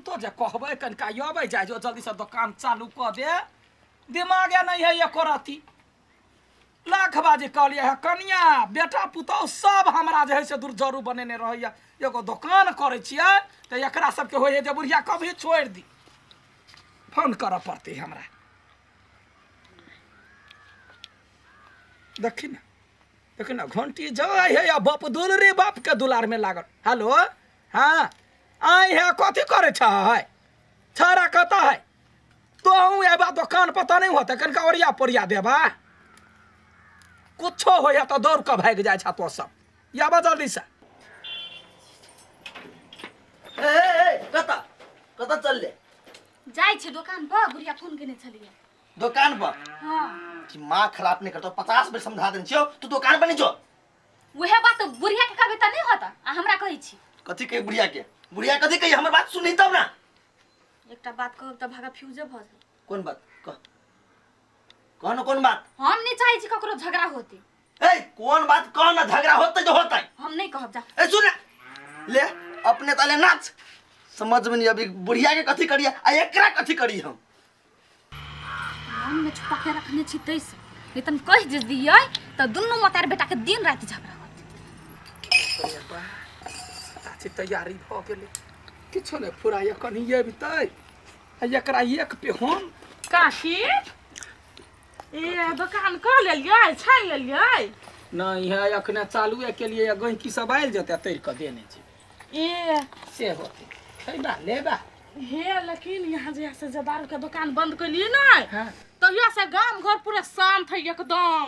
सुनितो जे कहबै कनिका अबै जाइ जो जल्दीसँ दोकान चालू कऽ दे। दिमागे नहि है एको रत्ती। लाख बाजे कहलियै है कनिया बेटा पुतहु सब हमरा जे है से दुर्जरू बनेने रहैया। एगो दोकान करै छियै तऽ एकरा सबके होइ है जे बुढ़िया कभी छोड़ि दी। फोन करऽ पड़तै हमरा। देखी ने, देखी ने, घंटी जाइ है आ बाप दुलरी बाप के दुलार में लागल। हेलो, हाँ आइ है, कथी करै छ है? छाड़ा कतऽ है? तोहूँ एबा दोकान पर तऽ नहि होतै, कनिका ओरिया पोरिया देबा। कुछो होइए तऽ दौड़ कऽ भागि जाइ छ तो सब। आबऽ जल्दी से। ए, ए, ए, कतऽ कतऽ चलले? जाइ छी दोकान पर, बुढ़िया फोन केने छलियै। दोकान पर? हाँ। कि माँ खराब नहीं करतो, 50 बेर समझा देने छियौ, तू दोकान पर नहीं जो। उहे बात बुढ़िया के कहबे त नहीं होता, आ हमरा कहै छी। कथी कही बुढ़िया के? बुढ़िया कथी कही? हमर बात सुनही तब ना। एकटा बात कहब त भागा फ्यूजे भ जाए। कोन बात? कह। कह न कोन बात? हम नहीं चाहे छी ककरो झगड़ा होते। ए कोन बात कह ना, झगड़ा होते जो होते। हम नहीं कहब जा। ए सुन ले, अपने ताले नाच। समझ में नहीं अभी बुढ़िया के कथी करिए आ एकरा कथी करी हम। मन में छुपा के रखने छी तैसे, नहीं तन कह जे दियै त दुनू मतार बेटा के दिन राति झगड़ा होत। अच्छी तैयारी भ गेलै, किछो नहि फुराइए। कनि अबितै आ एकरा एक पे हम। काकी ए दोकान कऽ लेलियै, छानि लेलियै? नहीं है, अखने चालुए के लिए गहिकी सब आयल जेतै, तैर कऽ देने छै। ए से होतै, खैबा लेबा। हे लेकिन यहाँ जे से जे दारू के दुकान बंद कैलिए ना, हाँ। तहिया से गाम घर पूरा शांत है एकदम।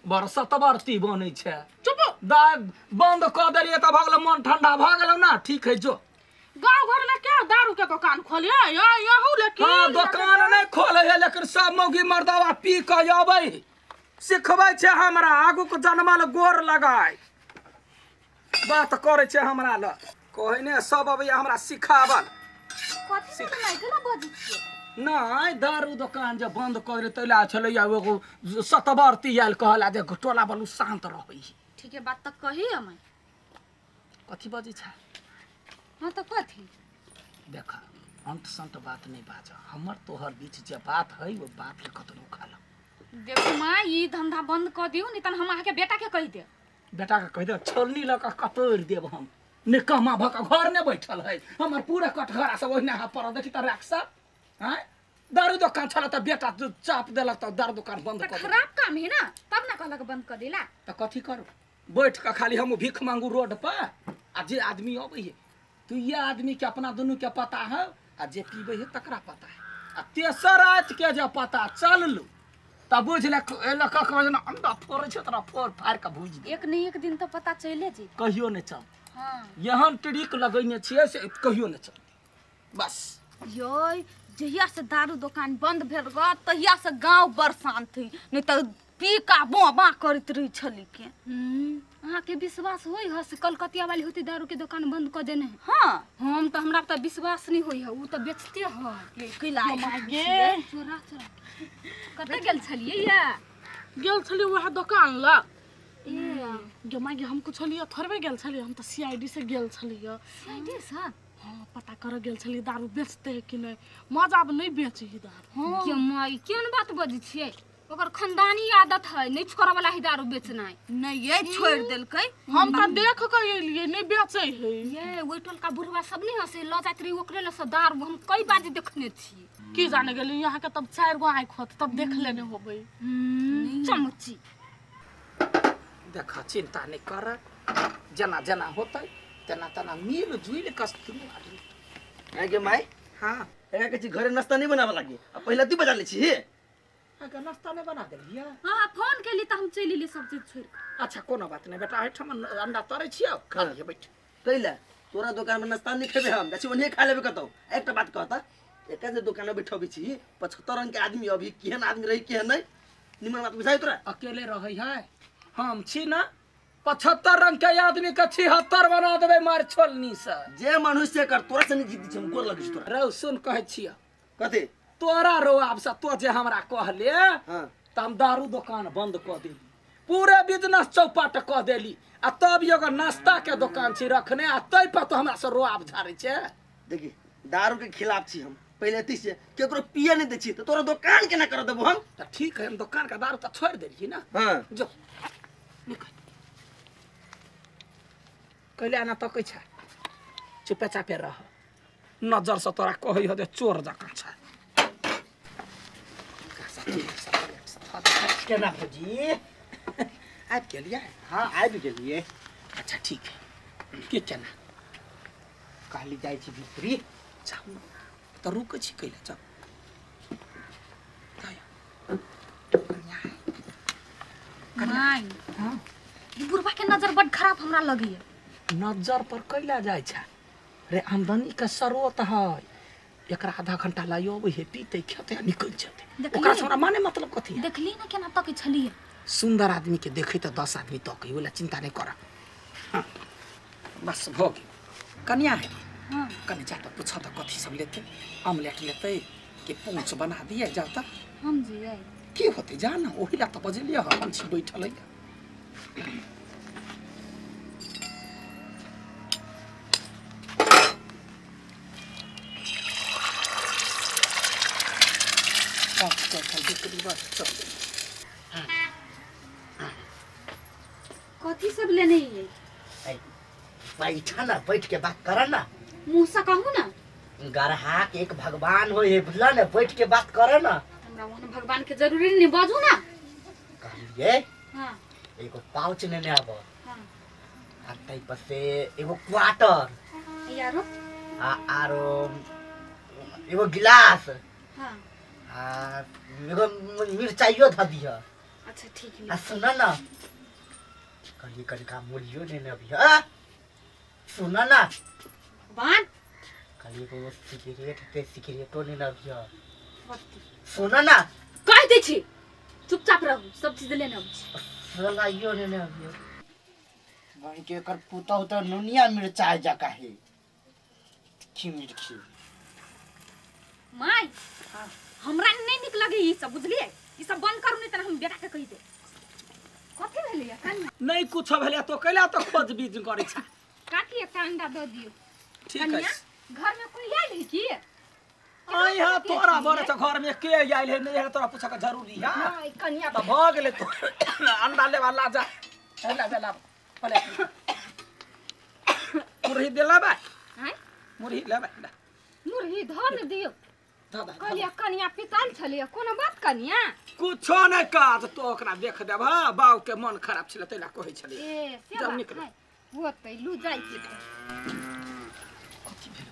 बड़ सतबरती बनै छै। चुप। दा बंद कऽ देलियै तऽ भऽ गेलै, मन ठंडा भऽ गेलौ ना। ठीक है जो। गांव घर में क्या दारू के दुकान खोलिए यहू? लेकिन हाँ दुकान नहीं खोले है, लेकिन सब मौगी मर्दावा पी कऽ अबै है, सिखबै छै हमरा आगू के जनमल गोर लगाय बात करै छै हमरा लग। कहै ने सब अबैया हमरा सिखाबल। कथी से माय केना बजै छियै? नहि दारू दोकान जे बंद कऽ देलै तै लए छलैया एगो सतबरती आयल, कहला जे टोला बलू शांत रहै। ठीक है बात तऽ कही हमें। कथी बजै छै? हाँ तऽ कथी? देख अंत संत बात नहीं बाज, हमर तोहर बीच जे बात है वो बात के कतनो खाला। देखू माँ, ई धंधा बंद कऽ दियौ, नहीं तन हम अहाँके बेटा के कहि देब। बेटा के कहि देब, छोलनी लऽ कऽ कतोरि देब हम। निकम्मा भऽ कऽ घर नहि बैठल है, हमर पूरा कटघरा सब ओहिना है पड़ल। देखी तऽ राख सब। आँय दारू दोकान छल तऽ बेटा चाप देलक तऽ दारू दोकान बंद तऽ कऽ देलक। खराब काम है ना, तब ना कहलक बंद कऽ देला। तऽ कथी करू? बैठ कऽ खाली हम भीख मांगू रोड पर, आ जे आदमी अबै है तो ये आदमी के अपना दुनू के पता है, आ जे पीबै है तकरा पता है, आ तेसर राति के जे पता चललू तऽ बुझ ले लऽ कऽ जेना अंडा फोड़ै छै तोरा फोड़ फाड़ि कऽ भूजि दे। एक नहीं एक दिन तऽ पता चले जेतै। कहियो नहि चलतै। हाँ। एहन ट्रिक लगैने छियै से कहियो नहि चलतै। बस यै जहिया से दारू दोकान बंद भेल रह तहिया से गांव बड़ शांत है, नहीं तऽ पी का बा बा करैत रही छली के। अहाँके विश्वास होइ ह से कलकतिया वाली होती दारू के दुकान बंद कऽ देने है? हाँ। हम तऽ हमरा तऽ विश्वास नहीं होइ है, उ तऽ बेचते है। ये कैला गे। चोरा चोरा कतऽ गेल छलियै या? गेल छलियै वएह दोकान लग। ए गे माय गे, हम कुछलियै थोड़बे गेल छलियै, हम तऽ सीआईडी से गेल छलियै। सीआईडी से? हाँ, पता करऽ गेल छलियै दारू बेचते है कि नहीं। मजा आब नहीं बेचे ही दारू। गे माय, केहन बात बजै छियै? ओकर खानदानी आदत है, नहीं छोड़ऽ वाला है दारू बेचनाइ। नहीं ये छोड़ देलकै। हम तऽ देख कऽ एलियै, नहीं बेचै है। ये ओहि टोलका बुढ़वा सब नहीं हसे लऽ जाइत रही ओकरे लऽ से दारू, हम कई बार जे देखने छी। की जाने गेली, यहाँ के तब 4 गो आँखि होत तब देख लेने होबै। चमची। देख चिंता नहीं कर, जेना जेना होतै तेना तेना मिल जुलि कऽ दुनू आदमी। आइ गे माय। हाँ। एकरा कहै छी घरे नाश्ता नहीं बनाबऽ लागी, आ पहिला तू बजा लै छी। अगर नाश्ता नहीं बना देलियै? हाँ, फोन केली तऽ हम चलि एलियै सब चीज छोड़ि कऽ। अच्छा कोनो बात नहीं बेटा, एहिठाम अंडा तरै छियौ, खा लिअ बैठ। कैला तोरा दोकान में नाश्ता नहीं खेबे हम, जाइ छी ओन्हिए खा लेबे कतौ। एकटा बात कहता, एकर जे दोकान में बैठबै छी 75 रंग के आदमी, अभी केहन आदमी रही केहन नहीं, निमन बात बुझाइ तोरा? अकेले रहै है, हम छी ना, 75 रंग के आदमी के 76 बना देबै मार छोलनी से। जे मनुष्य कर तोरा से नहीं जीती छी हम, गोर लगै छी तोरा। रौ सुन कहै छियौ। कथी? तोरा रौ आब से तो जे हमरा कहले, हाँ। तऽ हम दारू दोकान बंद कऽ देली, पूरे बिजनेस चौपट कऽ देली, आ तब एगो नाश्ता के दोकान छी रखने, आ तै पर तो हमरा से रोआब झाड़ै छै। देखी दारू के खिलाफ छी हम पहिले अथी से केकरो पिए नहीं दै छी तऽ तोरा दोकान केना कर देबो हम तऽ ठीक है हम दोकान के दारू तऽ छोड़ि देलियै ना हाँ जो निकल कैले एना तकै छै चुपे चापे रह नजर से तोरा कहै हो जे चोर जकाँ छै केना भौजी आबि गेलियै हाँ आबि गेलियै अच्छा ठीक है के केना कहली जाइ छी भीतरी जाउ ने तऽ रुकै छी कैले जाउ माय ई बुढ़बा के नजर बड खराब हमरा लगैया नजर पर कैला जाइ छै रे आमदनी के स्रोत है एकरा आधा घंटा लाइयो अबै है पीते खेते आ निकलि जेतै देखलियै? ओकरा से हमरा माने मतलब कथी है देखली ना केना तकै छलियै सुन्दर आदमी के देखै तऽ 10 आदमी तकै ओहि लए चिंता नहि कर हाँ, बस भऽ गेल कनिया है हाँ कनि जा तऽ पूछऽ तऽ कथी सब लेतै ऑमलेट लेतै कि पूछ बना दिए जा तऽ हम जियै की होतै जा ने ओहि लए तऽ बजेलियै हँ हम छी बैठल है कथी सब लेने ये बैठा ना बैठ के बात कर ना मुँह से कहू ना गरहा के एक भगवान हो है बुझला ना बैठ के बात कर ना हमरा ओहन भगवान के जरूरी नहीं बाजू ना कहलिए हाँ एगो पाउच लेने आब हाँ आ ताहि पर से एगो क्वार्टर यारो आ आरो एगो गिलास हाँ आ एगो मिरचाइयो धऽ दिह अच्छा ठीक है आ सुन न कहलिए कनिका मुरहियो लेने अबिह सुन न भगवान कहलिए एगो सिगरेट हेतै सिगरेटो लेने अबिह सुन न कहि दै छी चुपचाप रहू सब चीज लेने अबै छी सलाइयो लेने अबिह बहिन के एकर पुतहु तऽ नुनिया मिरचाइ जकाँ है खी मिर्ची माय हमरा नहि नीक लगे ई सब बुझलियै ई सब बंद करू नहि तऽ हम बेटा के कहि देब कथी भेलैया कनिया नहि कुछो भेलै तो कैला तो खोजबीज करै छै काकी एकटा अंडा दऽ दियौ ठीक कनिया अछि घर में कोई आयल है की आई हा तोरा बड़े तो घर में के आयल है नहीं है तोरा पूछे के जरूरी है हाँ, कनिया तो भऽ गेलै तो अंडा लेवा ला जा ला जा ला पले मुरही देला बा आँय मुरही लेबा ला मुरही धर ने दियौ धऽ दे, धऽ दे। कहलियै कनिया पिताल छलियै कोनो बात कनिया कुछो नहि काज तो ओकरा देख देब हँ बाउ के मन खराब छलै तै ला कहै छलै ए से जाउ बात निकलू। है होतै लू जाइ छी कथी भेल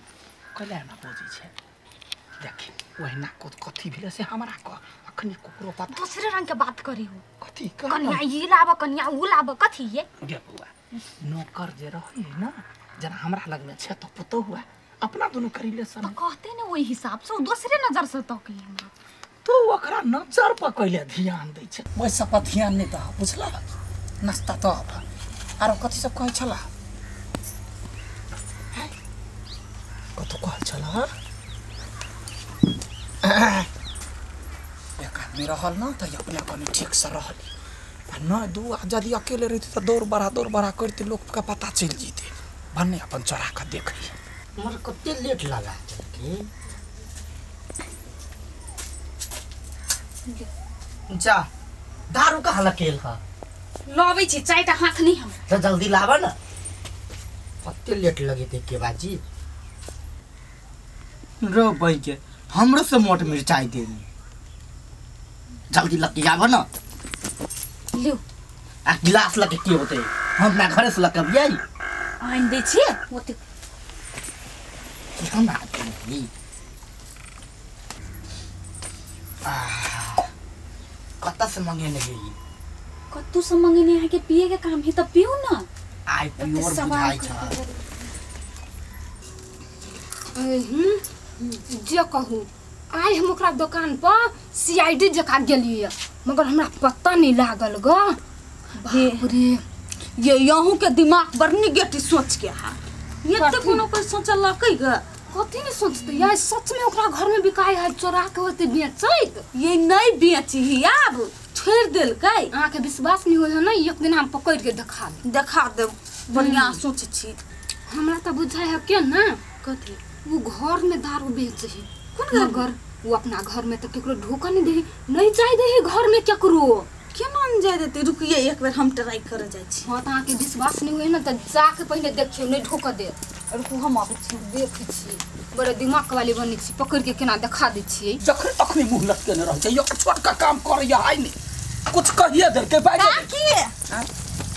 कैला एना बजै छै देखी ओहिना कथी भेलै से हमरा कह अखनी ककरो पता दोसरे रंग के बात करी हो कथी कह कनिया ई लाब कनिया ऊ लाब कथी ये गे बौआ नौकर जे रहै है ना जेना हमरा लगमे छै तऽ पुतोहु हुआ अपना दुनू के रिलेशन तऽ कहते ने ओहि हिसाब से ओ दोसरे नजर से तकै हमरा तो ओकरा नजर पर कैले ध्यान दै छै ओहि सब पर ध्यान नहि दह बुझलह नाश्ता तऽ आरो कथी सब कहै छलह हैं? कतौ कहै छलह एक आदमी रहल ने तऽ अपने कनि ठीकसँ रहली आ नहि दू आ यदि अकेले रहितै तऽ दौड़ बढ़ा करितै लोकके पता चलि जैतै भने अपन चोरा कऽ देखै मोर कते लेट लगा देलकै जा दारू कहाँ लकेल ह लबै छी चारिटा हाथ नहीं हमरा तो जल्दी लाबा ना कते लेट लगेते के बाजी रो के हमरो से मोट मिरचाई देनी जल्दी लग के आबो ना लिउ आ गिलास लके की होते हम अपना घरे से लके अबियै आनि दै छियै ओते केहन आदमी है आह, कतऽ से मंगेने है ई? कतू से मंगेने अहाँके पिए के काम है तऽ पिउ ना आइ प्योर सवाल बुझाइ छ जे कहू आइ हम ओकरा दोकान पर सी I D जकाँ गेलियै मगर हमरा पता नहि लागल ग बाप रे ये यहूँ के दिमाग बड़ निगेटिव सोच के हा ये तो कोनो कोई सोचलकै ग कथी नहीं सोचते यार सच में ओकरा घर में बिकाय है चोरा के होते बेचैत ये नहीं बेची ही आब छोड़ देलकै अहाँके विश्वास नहीं होइ है ना एक दिन हम पकड़ के देखा देब देखा देब बढ़िया सोच छी हमरा तऽ बुझाइ है के ना कथी वो घर में दारू बेचे है। कोन मगर वो अपना घर में तो केकरो ढोका नहीं दे, नहीं जाय दे है घर में केकरो। केना नहि जाय देतै? रुकिए, एक बेर हम ट्राई करे जाइ छी। हाँ, तऽ अहाँके विश्वास नहीं हुए ना तऽ जाके पहिले देखियौ, नहीं ढोका दे। रुकू, हम आबै छी। देखै छियै, बड़े दिमाग वाली बनै छी, पकड़ के केना देखा दै छियै। जखन तखनी मुँह लटकेने रहै छै, यो छोटका काम करैया आइ नहि कुछ कहिए देलकै बाजि। काकी,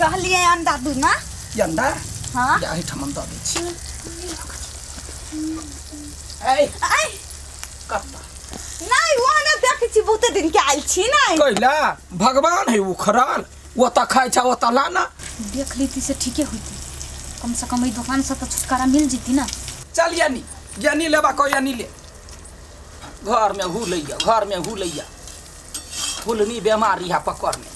कहलिए अंडा दू ना। अंडा? हाँ। या एहिठाम हम दऽ दै छी। ऐ आइ कत्ता नहीं, वो ने देखै छी, बहुते दिन के आयल छी नहीं। कैला भगवान है उखड़ल, ओतऽ खाइ छै ओतऽ लाना। देख लेती से ठीके होती, कम से कम एहि दोकान से तऽ छुटकारा मिल जेती ना। चल यानी यानी लेबा को यानी ले, घर में हुलैया, घर में हुलैया, हुलनी बेमारी है पकड़ने।